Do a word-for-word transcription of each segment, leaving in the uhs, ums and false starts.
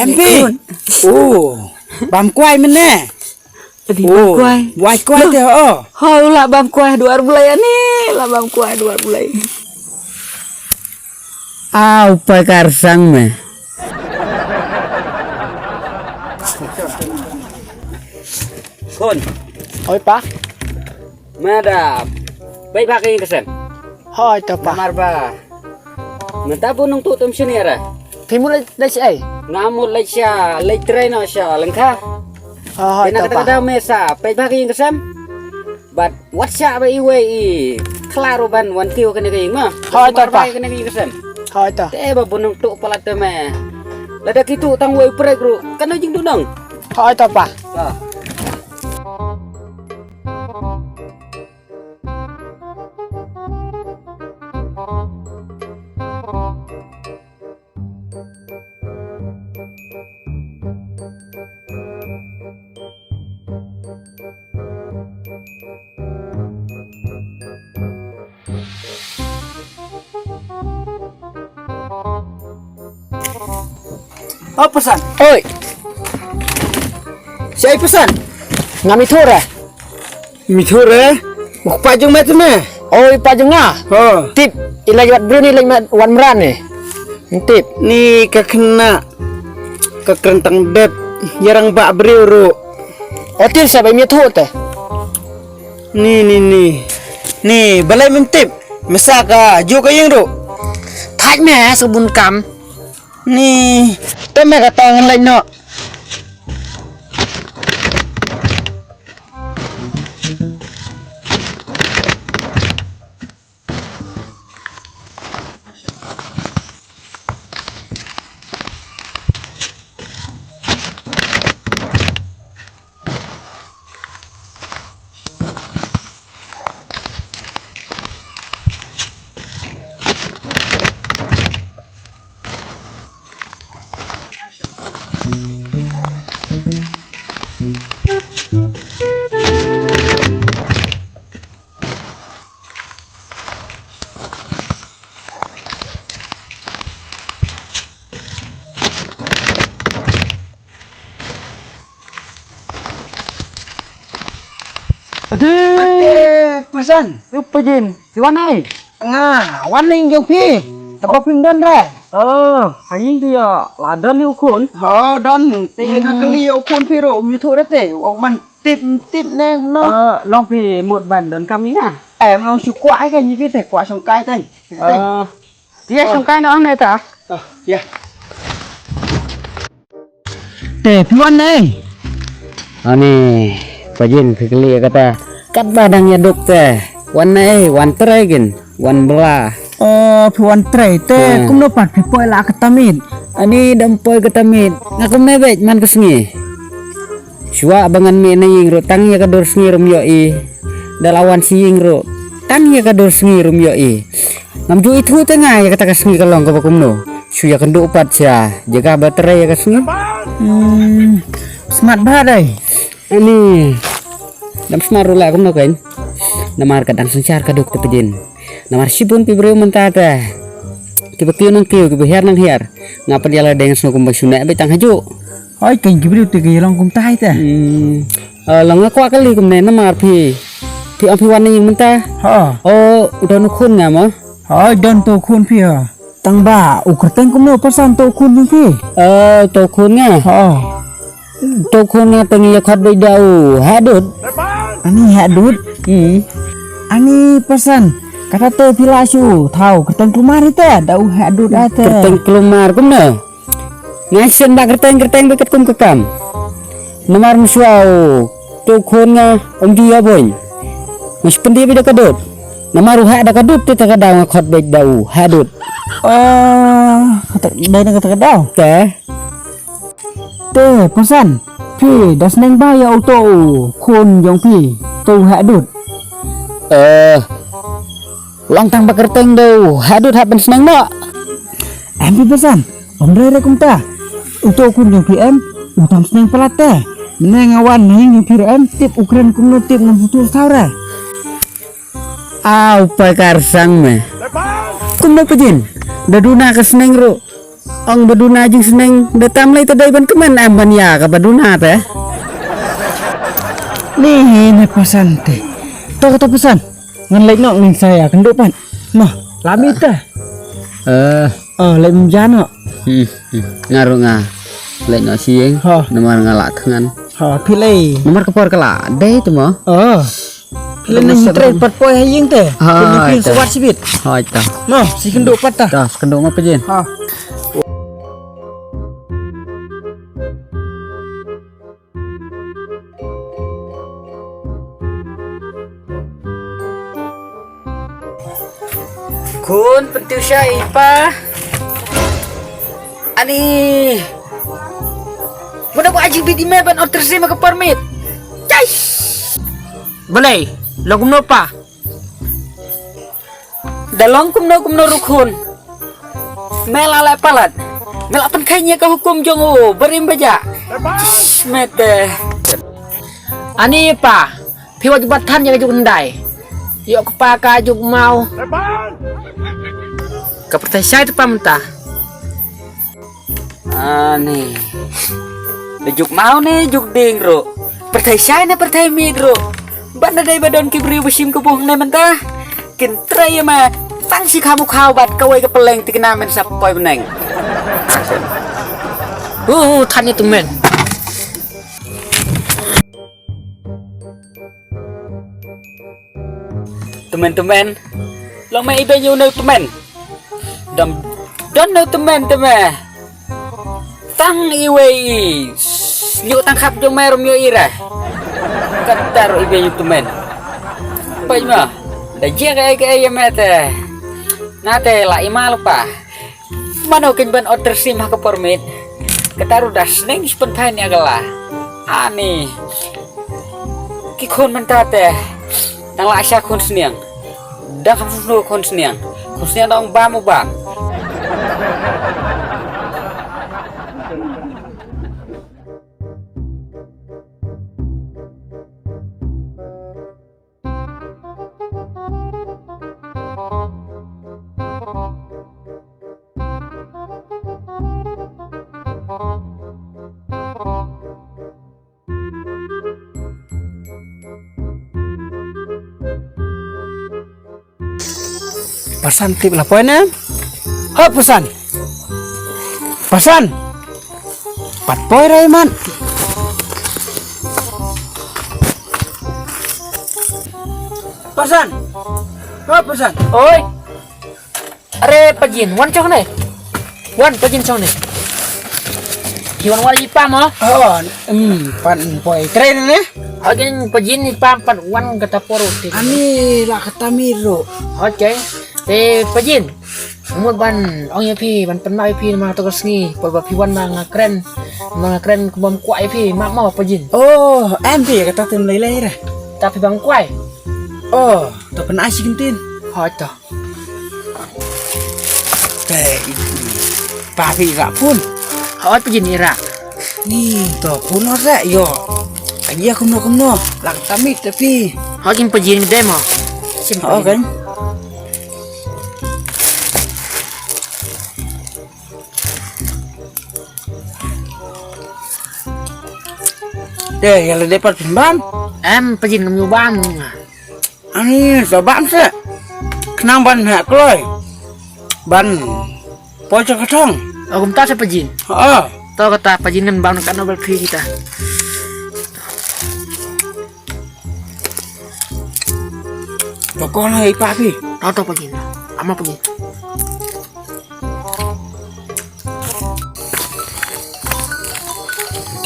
Em phi. Oh, bam kwai mynne. Adi bam kwai. Bam kwai te ho. Ho, la bam kwai duar bulai ani, la bam kwai duar bulai. Au, pai kar sang me. Khun. Oi pa. Me da peit bha ka ïing ka sem. Hoi to pa. Namar ba mynta bun nongtuh te ym shaniah re. Phi mut leit, leit shaei? Nga mut leit sha, leit trei noh sha lyngkha. Hoi to pa. Te na kata ka daw me sa peit bha ka ïing ka sem. Bad wat shah ba iwei i khlad ruh ban wan kiew kane ka ïing ma. Hoi to pa. Kane ka ïing ka sem. Hoi to. Te ba bun nongtuh palat te me. Lada ki tuh tang wei prek ruh kan nang jingduh nong. Hoi to pa. Oh, Pasan. Oi. Shaei Pasan? Ngam ithuh re. Mithuh re? Muk pa jong me te me? Oi, pa jong nga. Ho. Tip, i leit wat briew ni leit wan mrad ni. Tip. Ni ka khynnah ka kren tang dep, ïa rangbah briew ruh. O tip sa ba im ithuh te. Ni, ni, ni. Ni, balei mem tip? Mesa ka juh ka ïing ruh. Thait me sa bun kam. Ni. Te me kata ngan leit noh. Ade, Pasan. Rupa jin. Phi wan ai? Nga wan ïing jong phi. Te ba phim don re? Oh, ha ïing tu ïa la don ïa u khun. Ho, don. Te ïa ka kali ïa u khun phi ruh um ithuh re te. Wan man tip tip ne no. Eh, long phi mut ban don kam ïa nga? Em, long shu kwah ai ka nyi phi te, kwah shong kai te. Eh, ïa shong kai no ne ta. Oh, ïa. Te phi wan ne? Ani, pajin phi kylli kata. Katba dang ïaduk te. Wan ne, wan trei kin, wan bla. Oh, phi wan trei te. Hmm. Kumno pat phi poi la ka tamit? Ani dang poi ka tamit. Nga kumne beit man ka sngi. Shuwa ba ngan mih na ïing ruh tang ïa ka dur sngi ruh ym ïohi. Da la wan sha ïing ruh tang ïa ka dur sngi ruh ym ïohi. Ngam ju ithuh te nga ïa kata ka sngi ka long kaba kumno. Shu ïakynduh pat sha jaka ba trei ïa ka sngi. Hmm, smat bha dei. Ani. Dang smat ruh la kumno kein. Namar ka dang synshar ka duk te pajin. Namar shibun phi briew mynta te. Kiba kiew nang kiew, kiba hiar nang hiar. Nga pat ïa lade nga sngew kumba shu neh beit tang hajuh. Hoi, kein ki briew te ki long kumta hi te. Hmm. Eh, long nga kwah kylli kumne namar phi. Phi ong phi wan na ïing mynta? Ha. Oh, u don u khun nga mo? Hoi, don to u khun phi ha. Tang ba u kyrteng kumno Pasan to u khun jong phi? Eh, to u khun nga. Ha. To u khun nga te ngi ïa khot beit da u Hahdut. Ani Hahdut? Hmm. Ani Pasan. Kata te phi la shu thaw kyrteng kulmar hi te da u Hahdut ate. Kyrteng kulmar kumno? Nga shen ba kyrteng kyrteng beit katkum ka kam. Namar mynshuwa u to u khun nga um ju ïa bun. Nga shu pyndih beit da ka Dut. Namar u heh da ka Dut te kata ka daw nga khot beit da u Hahdut. Oh, kata dei na kata ka daw. Te. Te Pasan, phi da sneng bha ïa uto u khun jong phi, to u Hahdut? Eh, long tang ba kyrteng da u Hahdut hap ban sneng noh. Em phi Pasan, ym dei re kumta. Uto u khun jong phi em, u tam sneng palat te. Mynne nga wan na ïing jong phi re em, tip u kren kumno tip ngam sngewthuh thaw re. Au, pai kar sang me. Kumno pajin, da duna ka sneng ruh. Ong ba duna jingsneng, da tam lei te dei ban kmen em ban ïa kaba duna te. Ni ne pasan te. To kata pasan. Ngan leit noh ning sa ïa kynduh pat. Noh, la mih te. Eh, Oh, leit mynjat noh. Hmm, hmm. Nga ruh nga leit noh sha ïing. Ha. Namar nga lah thngan. Ha, phi lei. Namar ka por ka la dei te mo. Oh. Phi lei nang trei pat poi ha ïing te. Ha, phi lei phi te. Sawat sibit. Ha, ita. Mo, shi kynduh pat ta. Ta, shi kynduh mo pajin. Ha. Khun, pyntiew shai i pa. Ani. Mano ba aji bidi me ban otter si ma ka permit. Chais. Balei, long kumno pa? Da long kumno kumno ruh khun. Me la leh palat. Me la pynkheiñ ïa ka hukum jong u barim baja. Chais, me te. Ani pa. Phi wat ju bat than ïa ka juk hyndai. Ïoh kpa ka juk maw. Ka pyrthei shai te pa mynta. Ani. Da juk maw ne juk ding ruh. Pyrthei shai ne pyrthei miet ruh. Ban da dei ba don ki briew ba shim ka buh ne mynta. Kin trei ïa ma. Tang shi kham u khaw bad kawei ka pylleng thikna men sa poi bneng. Uh, than ïa tu men. Tymmen tymmen. Long me ibe ïu neu tymmen. Dom don neu tymmen tymmen. Tang iwei i. Ïu tang khap jong me rum ïu i re. Katar ibe ïu tymmen. Pai ma. Da jia ka ai ka ai ya me te. Na te la i ma lupa. Mano kin ban otter sim ha ka permit. Kata ruh da sneng spen phain ïa ka la. Ani. Ki khun mynta te. Dang la sha khun sniang. Dang kham snu khun sniang. Khun sniang dang bam u bam. Pasan tip la poi ne? Ha pasan. Pasan. Pat poi rai man. Pasan. Ha pasan. Oi. Are pajin, wan chong ne. Wan pajin chong ne. Ki wan wan i pam oh. Oh, em, pan poi tren ne. Again pajin i pam pan wan kata poro te. Ani la kata miro. Okay. Te pajin. Mut ban ong ya phi ban pynmai phi ma to sngi. Por ba phi wan ma nga kren. Ma nga kren ku bam kwai phi ma ma pajin. Oh, em phi kata tin lai lai re. Tapi bang kwai. Oh, to pynai si kintin. Hoi to. Te, pa phi rak phone. Hoi pajin ira. Ni to phone rak yo. Aja kumno kumno. Lak tamit tapi. Hoi jin pajin demo. Sim pajin. Hoi kan. Te ya le de pat phin bam. Em pajin ngam yu bam. Ani sa bam se. Khnang ban ha kloi. Ban poi cha ka thong. Oh, kumta sa pajin. Ha. To kata pajin ngan bam ka no bal phi kita. To kon hai pa phi. To to pajin. Ama pajin.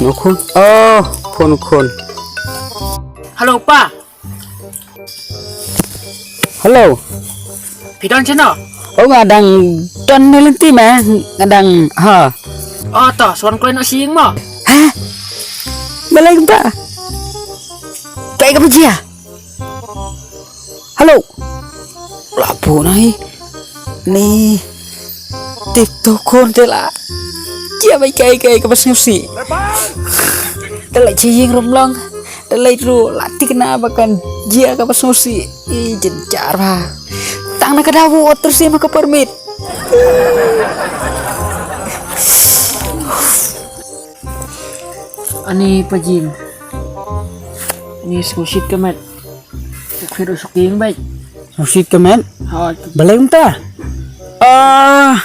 No khun. Oh, khun khun. Hello pa. Hello. Phi don chano? Oh, nga dang don ne lenti ma, nga dang ha. Oh, to, swan kloi no sing mo. Ha? Balai kumta. Kai ka pajia. Hello. La pu nai. Ni. Tip to khun te la. Jia bai kai kai ka bas ngusi. Te la chi ying rum long. Te la ru la tik na ba kan jia ka bas ngusi. I jin jar ba. Tang na ka dawu otter si ma ka permit. Ani pajin. Ni sngewsih ka met. Ka khwir u suking bait. Sngewsih ka met. Hoi. Balei mynta? Ah,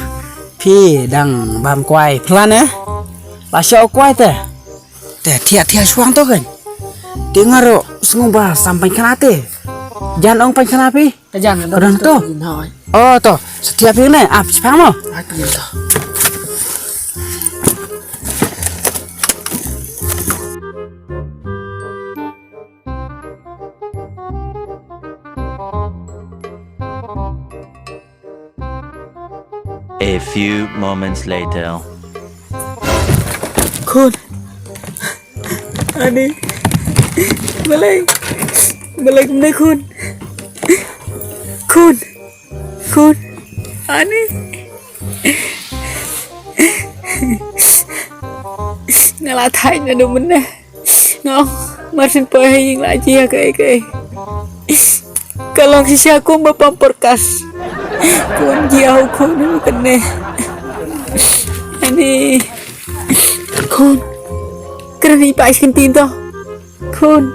phi dang bam kwai plan eh? La sha u kwai te. Te thiah thiah shuang to kan. Te nga ruh sngew ba sam pynkhana te. Jan ong pynkhana phi. Ka jan ka dang to. Hoi. Oh to. Setia phi ne ap sipang mo. Ai ka to. A few moments later. Khun. Ani. Balei. Balei kumne khun. Khun. Khun. Ani. Nga la thait naduh mynne. Nga ong, mar shen poi ha ïing la jia kaei kaei. Ka long shisha kum ba pam por kas. Khun jia u khun u kane. Ani. Khun. Kren i pa iskin tin to. Khun.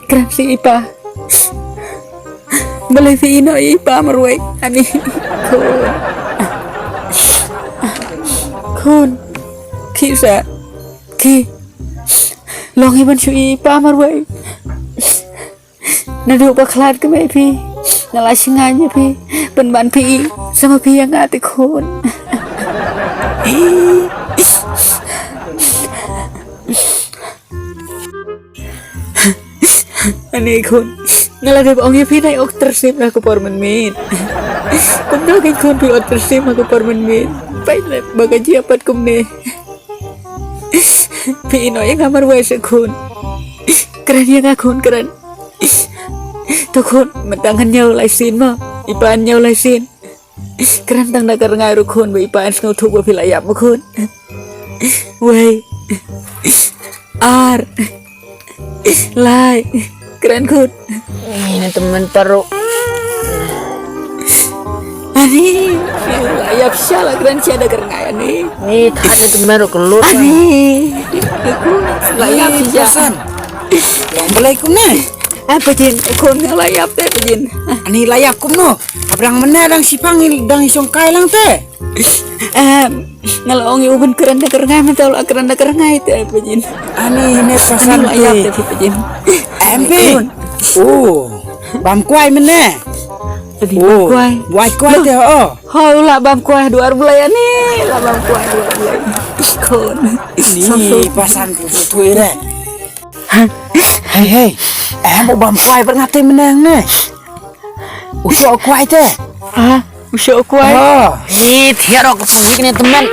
Kren si i pa. Balei phi ïehnoh ïa i pa marwei. Ani. Khun. Khun. Khisa. Ki. Long hi ban shu i pa marwei. Naduh ba khlad ka mei phi. Nga la sngewsih ïa phi. Pynban phi i. Sama phi ïa nga te khun. Ani khun. Nga la dep ong ïa phi nai ok tyrsim ha ka por mynmiet. Kumno kein khun phi ot tyrsim ha ka por mynmiet. Peit leh ba ka jia pat kumne. Phi ïehnoh ïa nga marwei seh khun. Kren ïa nga khun kren. To khun, mynta ngan ñiew lai sien mo. I pa ñiew lai sien. Kren tang da ka rngai ruh khun ba i pa sngewthuh ba phi la ïap mo khun. Wei. Ar. Lai. Kren khun. Ni ne temen taruh. Ani. La ïap sha la kren sha da ka rngai ani. Ni than ne temen ruh kelut. Ani. La ïap sha. San. Long balei kumne? Eh pajin, khun nga la ïap te pajin. Ani la ïap kumno? Abrang mynne dang shipang dang i shongkai lang te. Em, nga la ong ïa u ban kren da ka rngai mynta u la kren da ka rngai te pajin. Ani ne pasan la ïap te pajin. Em phi. Oh. Bam kwai mynne. Pajin bam kwai. Bam kwai te oh. Hoi u la bam kwai duar blai ani. La bam kwai duar blai. Khun. Ni pasan tu tu tu re. Hei hei. Em u bam kwai bad nga te mynne ne. U shoh kwai te. Ah, u shoh kwai. Oh. Ni thiah ruh ka pajik ne temen.